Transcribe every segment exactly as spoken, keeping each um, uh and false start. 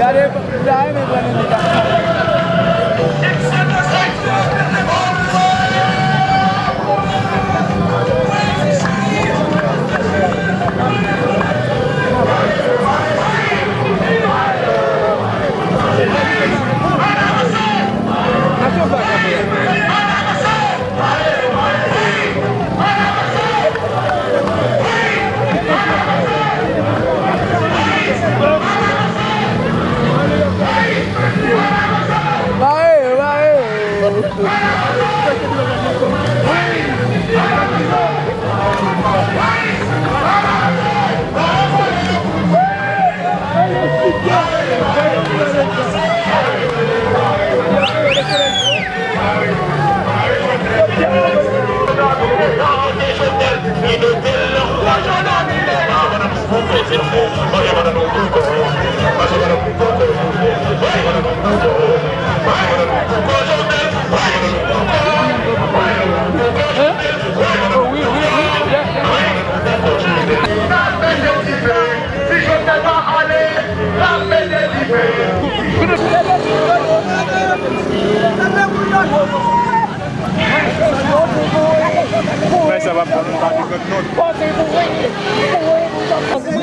Gade, gade, men pran nan nèg.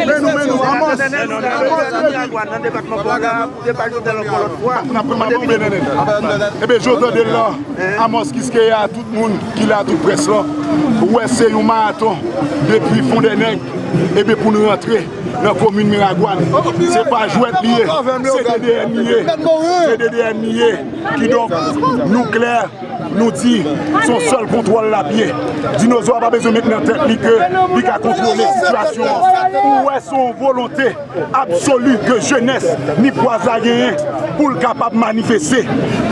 Men nou, men nou, Amos. Nan depatman Pòdla, pou depa Jovenel ankò lòt fwa. N ap pran maman oubyen nènèt? Ebyen, jan w tande l lan, Amos Quisqueya, tout moun ki la, tout près lan, ou wè se yon maraton depi Fondènèg, ebyen, pou n rantre nan komin Miragwàn. Se pa jwèt li ye, se D D N li ye, se D D N li ye. Kidonk, nou klè, nou di, se yon sèl kontwòl l ap ye. Dinozwa pa bezwen met nan tèt li ke li ka kontwole sitiyasyon an. Ou wè, se yon volonte absoli ke jenès nipwaz la genyen pou l kapab manifeste.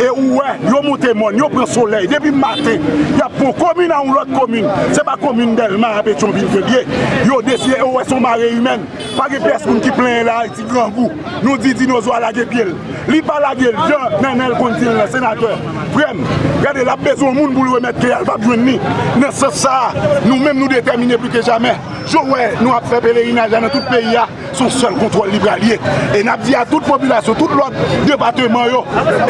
E ou wè, yo monte mòn, yo pran solèy depi maten, y ap pran komin a yon lòt komin. Se pa komin Dèlma a Petyonvil ke l ye. Yo deside, ou wè, se yon mare imèn. Pa gen pyès moun ki plenyen la, ti grangou. Nou di dinozwa lage pye l. Li pa lage l, jan Nènèl konn di l lan, senatè. Frè m, gade, l ap bezwen yon moun pou l remèt kle a, l p ap jwenn li. Nan sans sa a, nou menm nou detèmine pli ke jamè. Jan w wè, nou ap fè pelerinaj la nan tout peyi a, se yon sèl kontwòl li pral ye. E n ap di a tout popilasyon, tout lòt depatman yo,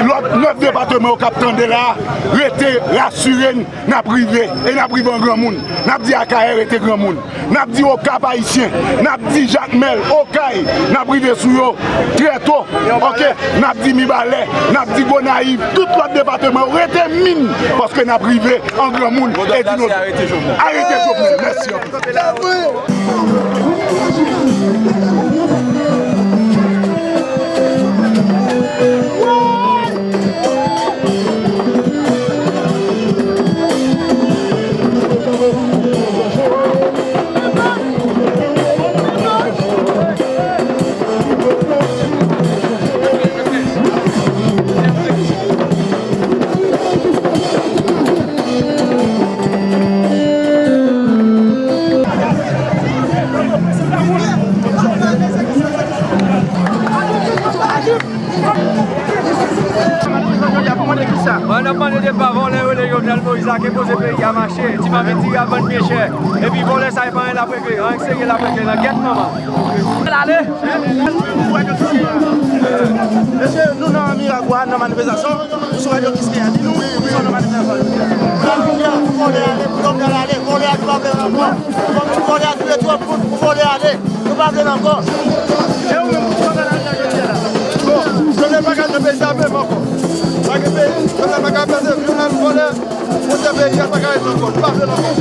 lòt nèf depatman yo k ap tande la a, rete rasire n, n ap rive, e n ap rive an granmoun. N ap di Akayè rete granmoun. N ap di Okap Ayisyen, n ap di Jakmèl, Okay, n ap rive sou yo trè to, oke? N ap di Mibalè, n ap di Gonayiv, tout lòt depatman yo rete min, paske n ap rive an granmoun. E di nou, arete Jovenèl. Mèsi anpil. Moïse la ke poze peyi a mache, ti manmi di y ap vann byen chè. Epi vòlè sa e pa anyen l ap regle, anyen serye l ap regle nan gèt manman. L ale. Mesye, nou nan Miragwàn, nan manifestasyon, nou sou radyo Kiskeya, di nou, nou nan manifestasyon. Vòlè ale, vòlè ale, vòlè a ki pa vle ankò. Vòlè a touye twòp moun pou vòlè ale. Nou pa vle l ankò. E ou menm, ou kontan nan lari a jodi a la? Bon, jodi a pa ka nan peyi sa menm ankò. Pa gen peyi, jodi a pa ka pase vyolan vòlè. Kote peyi a pa ka ret ankò, nou pa vle l ankò.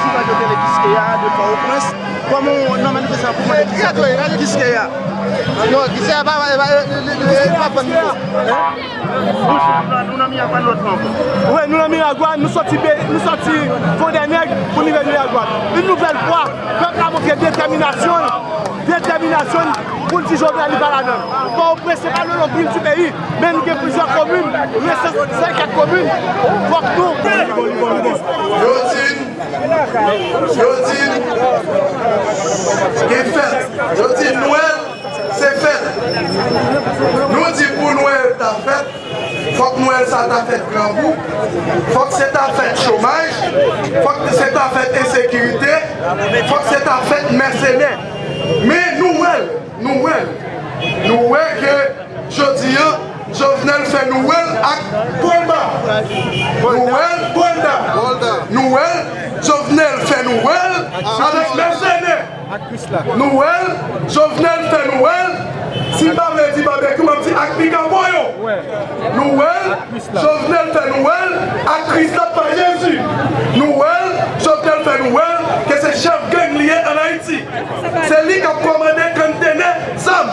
Jounal yo tele Kiskeya de Pòtoprens. Kòman w nan manifestasyon pou mande Kiskeya? Non, Kiskeya pa, pa, pa, pa, pa, pa, pa, pa, nou nan Miragwàn, nou nan Miragwàn. Wi, nou nan Miragwàn, nou soti Be-, nou soti Fondènèg pou n rive Miragwàn. Yon nouvèl fwa, pèp la montre detèminasyon l, detèminasyon l pou l di Jovenel li pa ladan l. Pòtoprens se pa le nonbri di peyi, men nou gen plizyè komin, nou gen san senkant komin, fòk nou. Yo di n, yo di n, gen fèt. Yo di n Nwèl, se fèt. Nou di pou Nwèl ta fèt, fòk Nwèl sa ta fèt grangou, fòk se ta fèt chomaj, fòk se ta fèt ensekirite, fòk se ta fèt mèsenè. Men nou wè l, nou wè l, nou wè ke jodi a, Jovenel fè Nwèl ak Pòlba. Nwèl Pòlba. Nwèl, Jovenel fè Nwèl avèk mèsenè. Nwèl, Jovenel fè Nwèl, si m pa vle di babekyou, m ap di ak pikapo yo. Nwèl, Jovenel fè Nwèl ak Kris la, pa Jezi. Nwèl, Jovenel fè Nwèl ke se chèf gang li ye ann Ayiti. Se li k ap kòmande konntenè zam.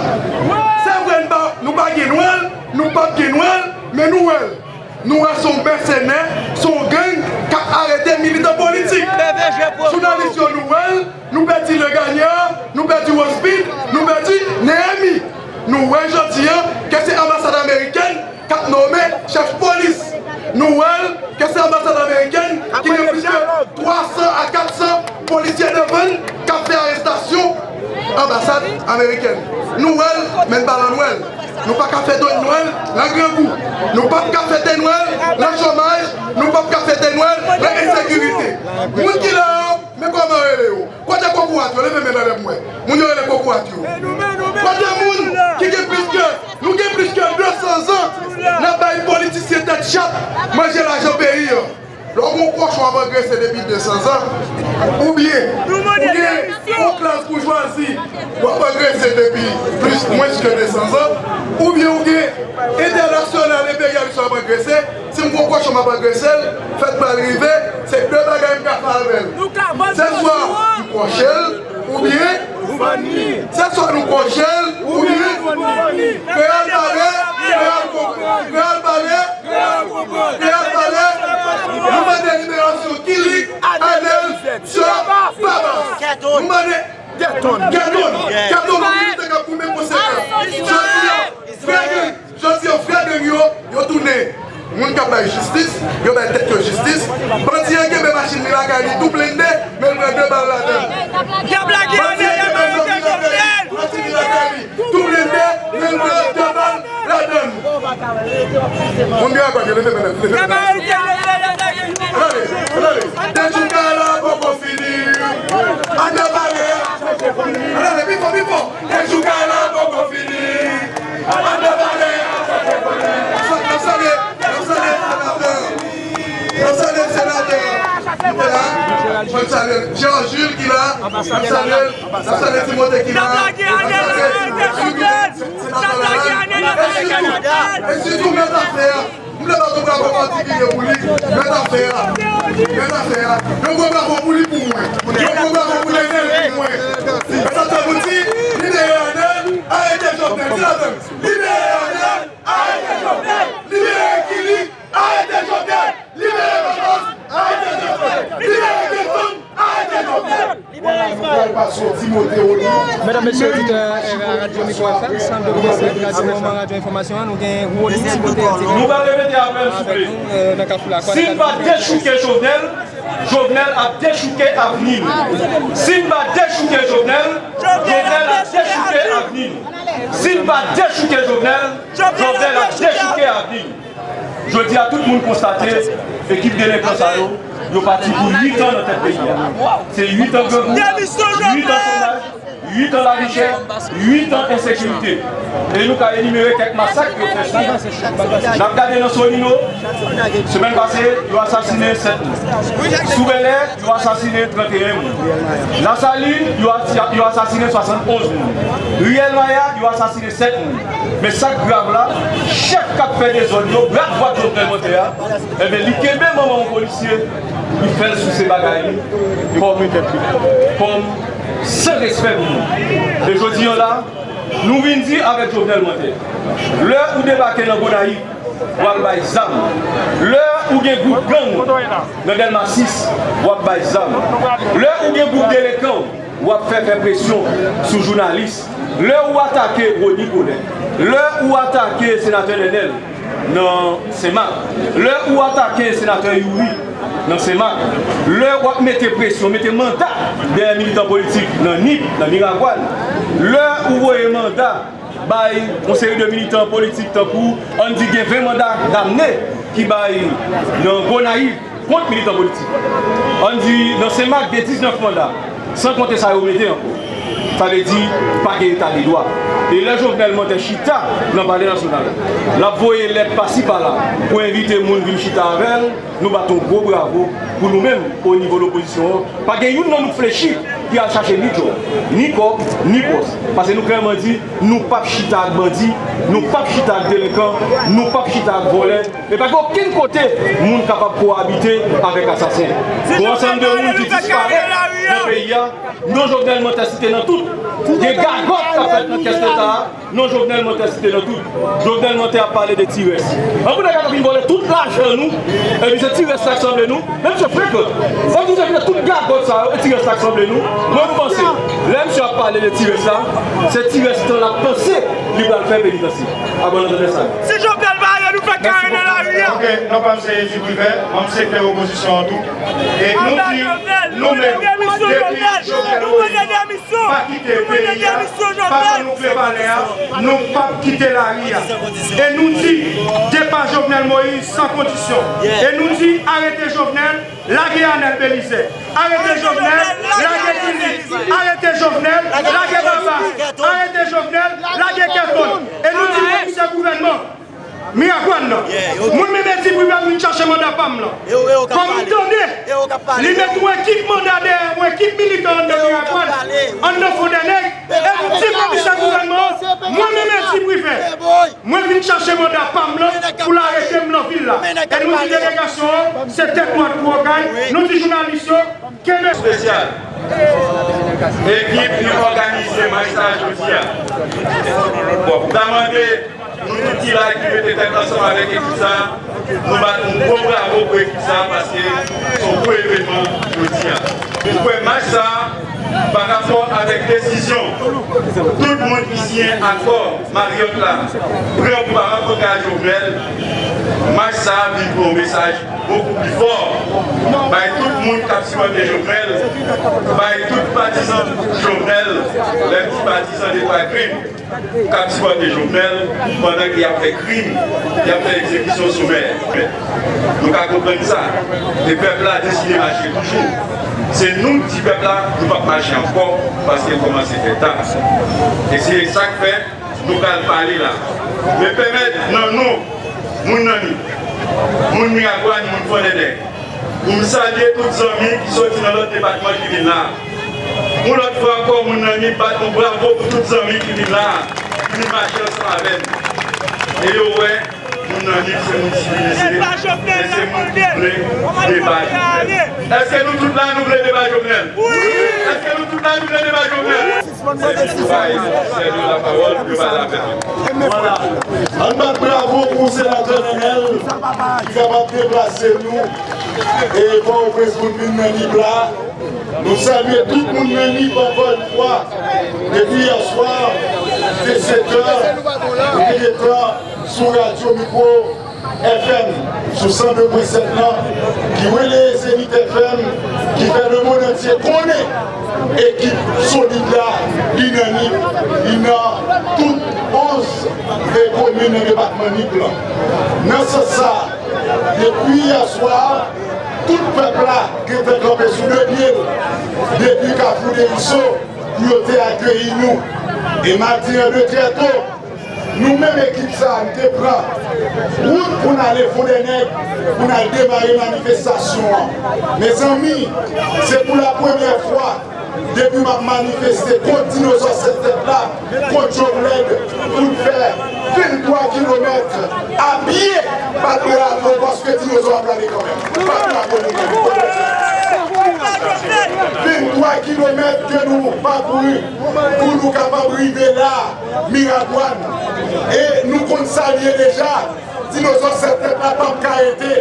Se vre, n pa, nou pa gen Nwèl, nou p ap gen Nwèl, men Nwèl. Nou wè se yon mèsenè, se yon gang k ap arete militan politik. Jounalis yo, nou wè l, nou pèdi Legagnard, nou pèdi Rospin, nou pèdi Nehemi. Nou wè jodi a ke se anbasad amerikèn k ap nonmen chèf polis. Nou wè l ke se anbasad amerikèn ki gen plis ke twa san a kat san polisye devan l k ap fè arestasyon anbasad amerikèn. Nou wè l, men n pa nan Nwèl. Nou pa ka fete Nwèl nan grangou. Nou p ap ka fete Nwèl nan chomaj. Nou p ap ka fete Nwèl nan ensekirite. Moun ki la yo, men kòman yo rele yo? Kote kokorat yo? Leve men anlè pou mwen. Moun yo rele kokorat yo. Kote moun ki gen plis ke, nou gen plis ke de san zan n ap bay politisyen tèt chat manje lajan peyi an. Lè w gen yon kòchon w ap angrese depi de san zan, oubyen ou gen yon klas boujwazi w ap angrese depi plis, mwens ke de san zan, oubyen ou gen entènasyonal enperyalis w ap angrese, si m gen yon kòchon m ap angrese l, fèt pral rive, se de bagay m ka fè avè l. Se swa m kòche l, oubyen se swa nou kòche l, oubyen kreyòl pale, kreyòl konprann, kreyòl Kèton, kèton, nou milite k ap goumen konsekans. Jodi a, vrè gang, jodi a, vrè gang yo, yo tounen moun k ap bay jistis, yo bay tèt yo jistis. Bandi an kenbe machin li lakay li tou blende, men l pran de bal ladan l. Bandi an kenbe zam li lakay li, bandi li lakay li tou blende, men l pran de bal ladan l. Moun Miragwàn yo, leve men n, leve men n. Tande, tande. Dechoukay la poko fini. Ann nan pale a. Tande, pi fò, pi fò. Dechoukay la poko fini. Ann nan pale a. N ap salye, n ap salye senatè. N ap salye senatè. Ki te la. N ap salye Jean Jules ki la. N ap salye, n ap salye Timothée ki la. N ap salye senatè Lalanne. E sitou, e sitou mèt afè a. M vle bat yon bravo patikilye pou li. Mèt afè a. Mèt afè a. Yon gwo bravo pou li pou mwen. Yon gwo bravo pou Nenel pou mwen. E sa t fè pou di, libere Arnel, arete Jovenel. Di ladan. Libere Arnel, arete Jovenel. Libere Killy, arete Jovenel. Libere Vamos, arete Jovenel. Libere Kèton, arete Jovenel. Medam, mesye, oditè, eh, Radyo Mikwo F M, sant de konesans, radyo moman, radyo enfòmasyon an, nou gen Rony Timote an dirèk Nou va repete apèl, souple. avèk nou, eh, nan Kafou Lakwa, Si n pa dechouke Jovenel, Jovenel ap dechouke avni n. Si n pa dechouke Jovenel, Jovenel ap dechouke avni n. Si n pa dechouke Jovenel, Jovenel ap dechouke avni n. Jodi a, tout moun konstate ekip delenkan sa yo, yo pati pou uit an nan tèt peyi a. Se uit an grangou, uit an chomaj, uit an lavi chè, uit an ensekirite. E nou ka enimere kèk masak yo fè sou nou. N ap gade nan Solino, semèn pase, yo asasinen sèt moun. Sou Bèlè, yo asasinen trannteyen moun. Lasalin, yo ati-, yo asasinen swasantonz moun. Riyèl Maya, yo asasinen sèt moun. Men sa k grav la, chèf k ap fè dezòd yo, bravwad Jovenel Moïse a, enben, li kenbe manman yon polisye, li fè l souse bagay li, kòm, kòm san respè pou moun. E jodi a la, nou vin di avèk Jovenel Moïse, lè ou debake nan Gonayiv, w al bay zam. Lè ou gen gwoup gang nan Dèlma sis, w ap bay zam. Lè ou gen gwoup delenkan, w ap fè fè presyon sou jounalis. Lè ou atake Rony Colin, lè ou atake senatè Nenel nan Senmak, lè ou atake senatè Youri nan Senmak, lè w ap mete presyon, mete manda dèyè militan politik nan Nip, nan Miragwàn, lè ou voye manda bay yon seri de militan politik tankou, ann di gen ven manda damne ki bay nan Gonayiv kont militan politik. Ann di nan Senmak gen diznèf manda, san konte sa yo mete ankò. Sa vle di pa gen eta de dwa. E lè Jovenel Moïse chita nan Palè Nasyonal, l ap voye lèt pasi pala pou envite moun vin chita avè l, nou bat yon gwo bravo pou nou menm o nivo lopozisyon an. Pa gen youn nan nou k flechi ki al chache ni djòb, ni kòb, ni pòs. Paske nou klèman di, nou p ap chita ak bandi, nou p ap chita ak delenkan, nou p ap chita ak vòlè. E pa gen okenn kote moun kapab kowabite avèk asasen. Gon ansanm de moun ki disparèt nan peyi a, non Jovenel Moïse site nan tout. Gen gagòt k ap fèt nan kès Leta a, non Jovenel Moïse site nan tout. Jovenel Moïse ap pale de ti rès. An pou nèg ap vin vòlè tout lajan nou, epi se ti rès la k sanble nou. Men misye frekan. Fòk nou te fè tout gagòt sa yo, e ti rès la k sanble nou. Mwen, m panse, lè misye ap pale de ti rès la, se ti rès tan l ap panse li pral fè penitansye. Abò, n ap tande sa. Si Jovenel pa ale, nou fè kare nan lari a. Ok, non pa m se Edi Privè, manm sektè opozisyon an tou. E nou di, nou menm, depi Jovenel Moïse pa kite peyi a, pa ban nou kle palè a, nou p ap kite lari a. E nou di, depa Jovenel Moïse san kondisyon. E nou di, arete Jovenel, lage Arnel Belizaire. Arete Jovenel, lage Killy. Arete Jovenel, lage Babas. Arete Jovenel, lage Kèton. E nou di, komisè gouvènman, Miragwàn nan. Mwen menm Edi Privè m vin chache manda pa m lan. Kòm m tande, li met yon ekip manda dèyè, yon ekip militan anndan Miragwàn, anndan Fondènèg, e m di komisè gouvènman an, mwen menm Edi Privè, mwen vin chache manda pa m lan pou l arete m nan vil la. E nou di delegasyon an, se tèt dwat pou okay, nou di jounalis yo, kenbe espesyal. Ekip ki òganize match sa jodi a. Bon, m ta mande Nou tout ki la e ki mete tèt ansanm avèk ekip sa, nou bat yon gwo bravo pou ekip sa, paske se yon gwo evènman jodi a. Ou kwè match sa, Pa rapò avèk desizyon tout moun ki siyen akò Marriott la pran pou pa rankontre ak Jovenel, mach sa a vin pou yon mesaj bokou pi fò bay tout moun k ap sipòte Jovenel, bay tout patizan Jovenel, lè m di patizan de twa grenn k ap sipòte Jovenel pandan ke y ap fè krim, y ap fè egzekisyon somè. Nou ka konprann sa. E pèp la deside mache toujou. Se nou k di pèp la, nou p ap mache ankò, paske l kòmanse fè ta. E se sa k fè nou pral pale la. Men pèmèt nan non moun nan ni, moun Miragwàn, moun Fòdèdè, pou m salye tout zanmi ki soti nan lòt depatman ki vin la. Yon lòt fwa ankò, moun nan ni bat yon bravo pou tout zanmi ki vin la, ki vin mache ansanm avè n. E yo wè, moun nan ni se moun sivilize, e se moun ki vle deba Jovenel. Èske nou tout la, nou vle deba Jovenel? Èske nou tout la, nou vle deba Jovenel? Vwala. Ann bat bravo pou senatè Nènèl ki kapab deplase nou e Pòtoprens pou n vin nan Nip la. Nou salye tout moun nan Nip ankò yon fwa. Depi yè swa, se sèt è, nou te gentan sou radyo Mikwo F M sou san de pwen sèt lan, ki releye Zenith F M, ki fè lemonn antye konnen ekip solid la, li nan Nip, li nan tout onz e komin nan depatman Nip lan. Nan sans sa, depi yè swa, tout pèp la gentan kanpe sou de pye l, depi Kafou de Iso, pou yo te akeyi nou. E m ap di an de trè to, nou menm ekip sa a, n te pran wout pou n ale Fondènèg, pou n al demare manifestasyon an. Mezanmi, se pou la premyè fwa depi m ap manifeste kont dinozò sèt tèt la, kont Jovenel, pou n fè venntwa kilomèt a pye, bat bravo, paske dinozò ap rale kanmenm. Bat bravo nou menm. Venntwa kilomèt ke nou pakouri pou nou kapab rive la, Miragwàn. E nou konn sa l ye deja. Dinozò sèt tèt la p ap ka rete,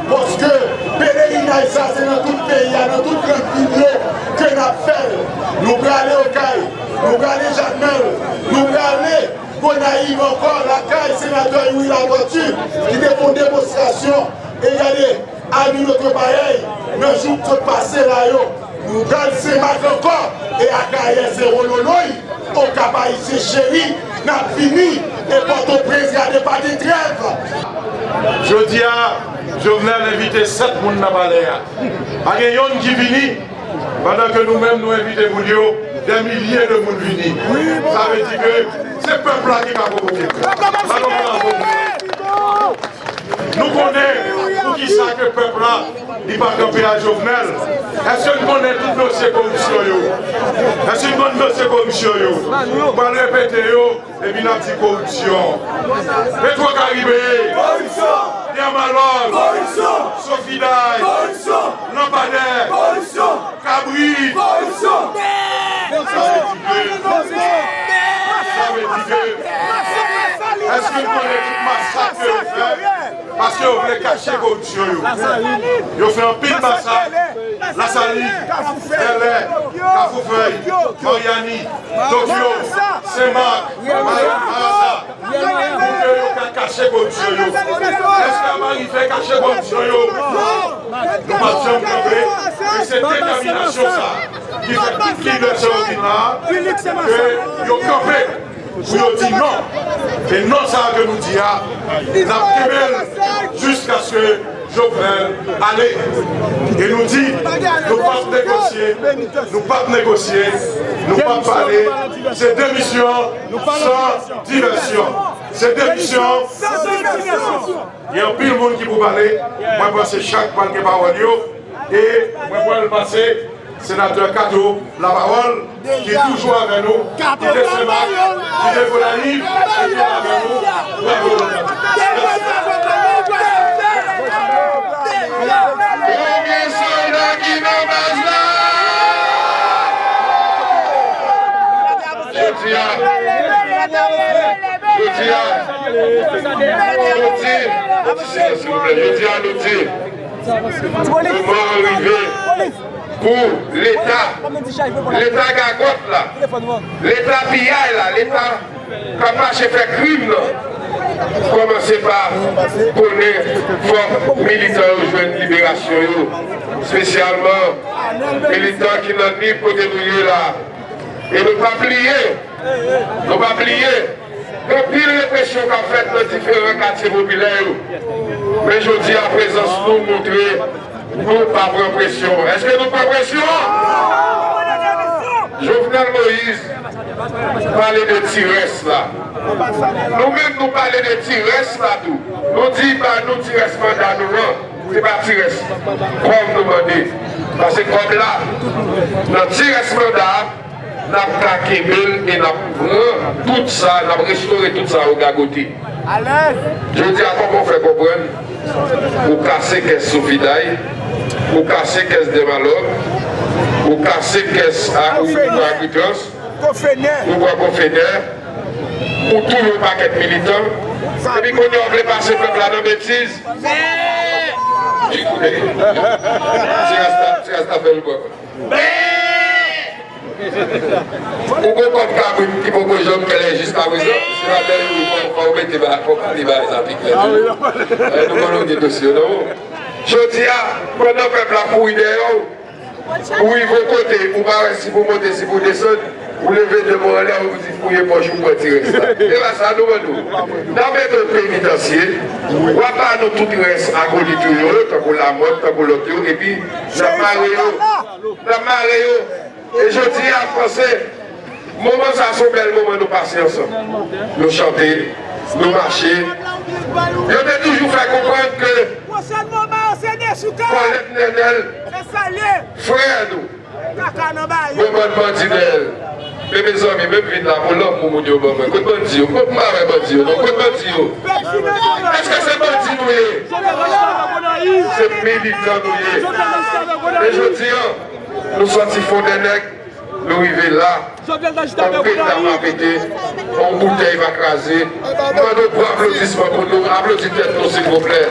paske pelerinaj sa se nan tout peyi a, nan tout gran vil yo ke n ap fè l. Nou prale Okay, nou prale Jakmèl, nou prale Gonayiv ankò, lakay senatè Youri Latortue, ki te fè yon demonstrasyon. E gade, Ami, lòt payay, nan jou k sot pase la yo, nou pral Senmak ankò, e Akayè se wololoy, Okap Ayisyen cheri, n ap vini, e Pòtoprens gade pa gen trèv. Jodi a, Jovenel envite sèt moun nan palè a. Pa gen yonn ki vini, pandan ke nou menm nou envite moun yo, dè milye de moun vini. Sa vle di ke se pèp la ki ka pwovoke. Sa nou pral pwovoke. Nou konnen poukisa ke pèp la, li pa kanpe ak Jovenel. Èske n konnen tout dosye koripsyon yo? Èske n konn dosye koripsyon yo? M pral repete yo, epi n ap di koripsyon. Petwokaribe! Koripsyon! Yamalòg! Koripsyon! Sofiday! Koripsyon! Lanpadè! Koripsyon! Kabrit! Koripsyon! Sa vle di ke, sa vle di ke, èske n konnen tout masak ke yo fè? Paske yo vle kache koripsyon yo. Yo fè anpil masak, Lasalin, Bèlè, Kafou Fèy, Maryani, Tokyo, Senmak, Marasa, pou ke yo ka kache koripsyon yo. Èske ap arive kache koripsyon yo? Nou p ap janm kanpe. E se detèminasyon sa ki fè tout lidè sa yo vin la, ke yo kanpe pou yo di non. E non sa ke nou di a, n ap kenbe l jiskaske Jovenel ale. E nou di, nou p ap negosye, nou p ap negosye, nou p ap pale, se demisyon san divèsyon. Se demisyon. Gen anpil moun ki pou pale. Mwen panse chak pral gen pawòl yo. E mwen pral pase Senatè Kato lapawòl, ki toujou avè nou, ki te Senmak, ki te Gonayiv, e ki avè nou. Bravo. Konbyen sòlda ki nan baz la? Jodi a, jodi a, jodi, silans, silvouplè. Jodi a, nou di, moman an rive. Pou Leta, Leta gagòt la, Leta piyay la, Leta k ap mache fè krim nan, kòmanse pa konnen fòk militan yo jwenn liberasyon yo, espesyalman militan ki nan Nip kote nou ye la. E nou p ap bliye, nou p ap bliye, gen anpil represyon k ap fèt nan diferan katye popilè yo. Men jodi a, prezans nou montre nou pa pran presyon. Èske nou pran presyon? Jovenel Moïse pale de ti rès la. Nou menm, nou pale de ti rès la tou. Nou di, ba nou ti rès manda nou an. Se pa ti rès kòb nou mande. Paske kòb la, nan ti rès manda a, n ap ka kenbe l e n ap pran tout sa, n ap restore tout sa yo gagote. Jodi a, kòman w fè konprann ou kase kès Sofiday, ou kase kès Dèmalòg, ou kase kès a-, ou, ou Agritrans, ou pran Kofenè, ou touye yon pakèt militan, epi kounye a w vle pase pèp la nan betiz? Ekoute, ti rès la, ti rès la fè l bò. Ou gon kòb kabrit ki poko janm fè lè jiskaprezan, se la bèl wi, fò, fò w mete ba, fò w pale bagay sa pi klè. Eh, nou konnen w gen dosye w nan men w. Jodi a, pandan pèp la kouri dèyè w, ou rive yon kote, ou pa wè si pou w monte, si pou w desann, ou leve de men w anlè, ou di fouye pòch ou pran ti rès la. E pa sa nou mande w. N ap mete w penitansye, w ap ba nou tout rès akolit ou yo, tankou Lamòt, tankou lòt yo, epi n ap mare yo, n ap mare yo. E jodi a, m panse, moman sa a se yon bèl moman nou pase ansanm. Nou chante, nou mache. Yo te toujou fè konprann ke Pwochèn moman an se dechouka. Kòlèt Nènèl, frè nou, kaka nan ba yo. Yon bann bandi dèyè l. Men mezanmi, menm vin la pou lòt moun yo ban mwen. Kot bandi yo? Kot m pa wè bandi yo non? Kot bandi yo? Èske se bandi nou ye? Se militan nou ye. E jodi a, nou sòti Fondènèg, nou rive la. Yon peta pa pete, yon boutèy pa kraze. M mande yon gwo aplodisman pou nou. Aplodi tèt nou, silvouplè.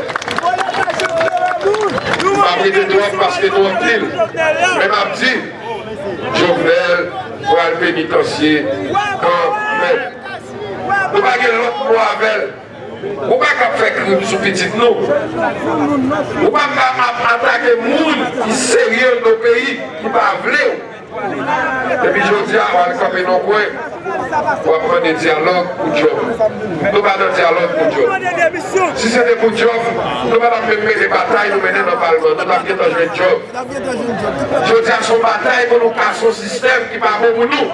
M pa rete twòp paske nou anpil. Men m ap di, Jovenel pral penitansye kanmenm. Nou pa gen lòt mo avè l. Ou pa ka ap fè krim sou pitit nou. Ou pa ka ap atake moun ki serye nan peyi ki pa vle w. Epi jodi a, w al kanpe nan yon kwen, w ap mande dyalòg pou djòb. Nou pa nan dyalòg pou djòb. Si se te pou djòb, nou pa t ap menm mennen batay nou mennen nan palman. Nou t ap gentan jwenn djòb. Jodi a, se yon batay pou nou kase yon sistèm ki pa bon pou nou.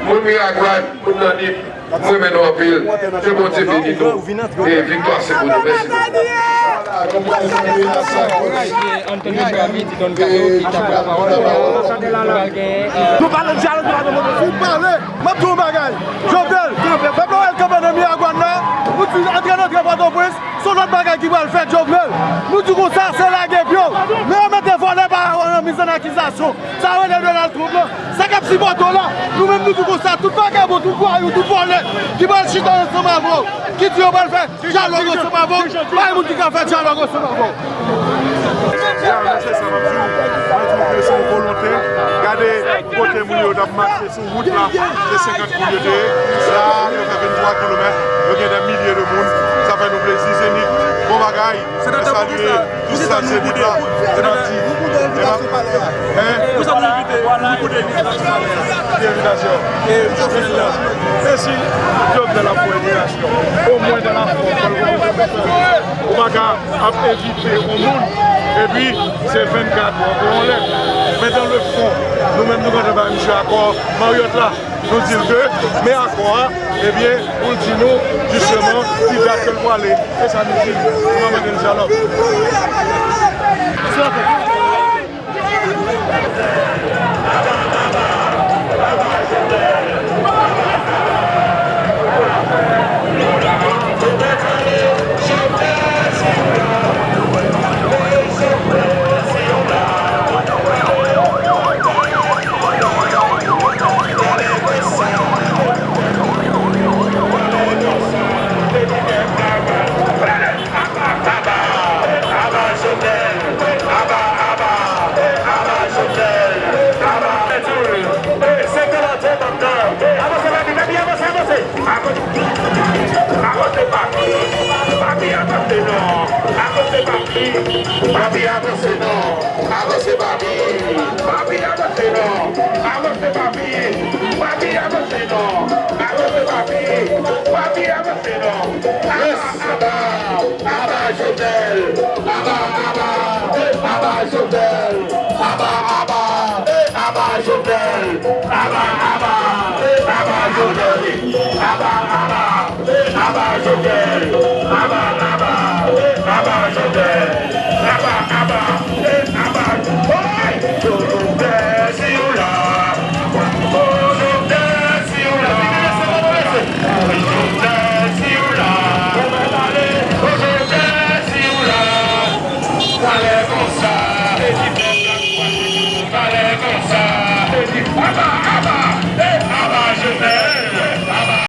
Moun Miragwàn, moun nan Nip, m renmen nou anpil. Ke Bondye beni nou. E viktwa se pou nou. Mèsi bokou. Anthony Gravy, Didon Kato, ki t ap pran lapawòl. Nou pale dyalòg, nou pale modèl. Fou pale. M ap di yon bagay. Jovenel, pèp la wè l kanpe nan Miragwàn nan. Nou di antre nan antre Pòtoprens. Se yon lòt bagay ki pral fèt, Jovenel. Nou di konsa, se lage pye w. Men yo mete vòlè pa nan mizan akizasyon. Sa yo rele Donald Trump lan. Sa k ap sipòte w la. Nou menm nou di konsa, tout vagabon, tout vwayou, tout vòlè ki pral chita ansanm avè w, ki di yo pral fè dyalòg ansanm avè w, pa gen moun ki ka fè dyalòg ansanm avè w. Ya, mesye, sa m ap di w, mwen di w ke se yon volonte. Gade kote moun yo t ap mache sou wout la, se senkant moun yo te ye. La, yo fè venntwa kilomèt, yo gen dè milye de moun. Sa fè nou plezi, Zenith. Bon bagay. Mwen salye tout staf Zenith la. E m ap di, e m ap, hein? Pou sa nou envite, nou koute envitasyon. Ki envitasyon? Envitasyon. E si Jovenel ap fè envitasyon, omwen nan lafòm, ou pa ka ap envite yon moun, epi se vennkat ou antre yon lèt. Men dans le fond, nou menm nou gentan bay misye akò Marriott la. Nou di l ke, men akò a, ebyen, pou l di nou, jisteman, ki dat ke l pwale. E sa nou di l. Nou pa mande l dyalòg. Papi avanse non, avanse papi. Papi avanse non, avanse papi. Papi avanse non, avanse papi. Papi avanse non. Aba, aba, aba Jovenel. Aba, aba, aba Jovenel. Aba, aba, aba Jovenel. Aba, aba, aba Jovenel. Aba, aba, aba Jovenel.